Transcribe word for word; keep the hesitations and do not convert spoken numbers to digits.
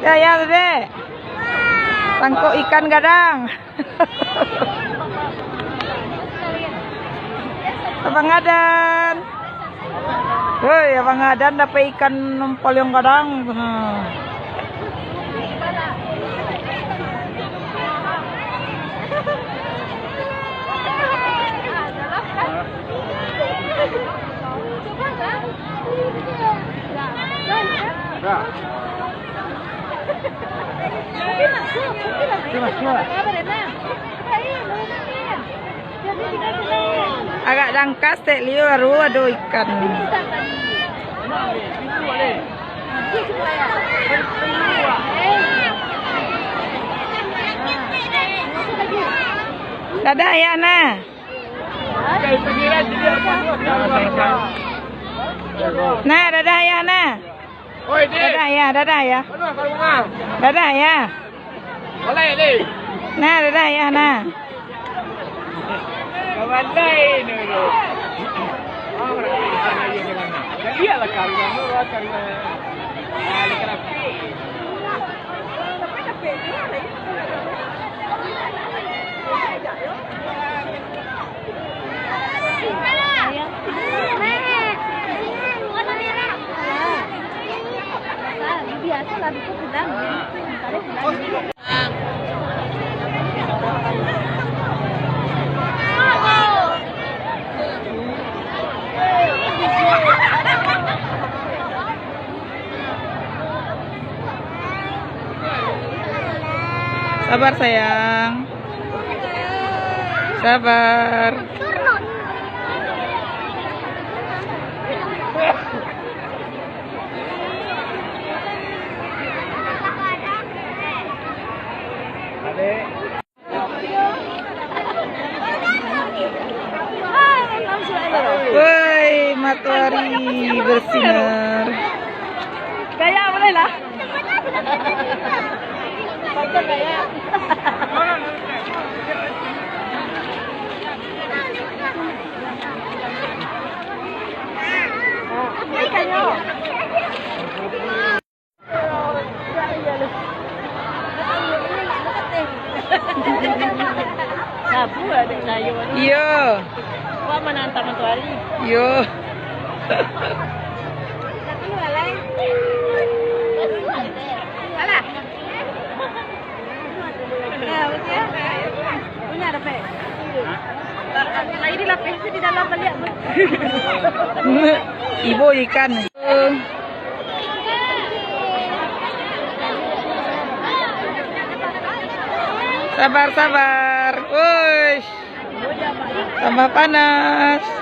Ya, ya, Dek. Tangkok ikan gadang. Abang Adan. Woi, Abang Adan dapek ikan paliang gadang. Nah. Agak dangkas, Tek Liu, baru ado ikan. Dadah, ya, nah. Nah, dadah, ya, nah. Dadah, ya, dadah, ya. Dadah, ya. Nah, dadah, ya, nah. Biaso lah, biko pulang, ya. Kalau pulang. Sabar, sayang. Sabar. Woi, matahari bersinar. Gaya boleh lah. Labu lah dek Melayu. Iyo. Wak manantang matoari. Iyo. Alah. Nah, betul ya? Punya ada, Pe? Lagi dilapisi di dalam baliak, Bu. Ibo ikan. Sabar, sabar. Woi. Tambah panas.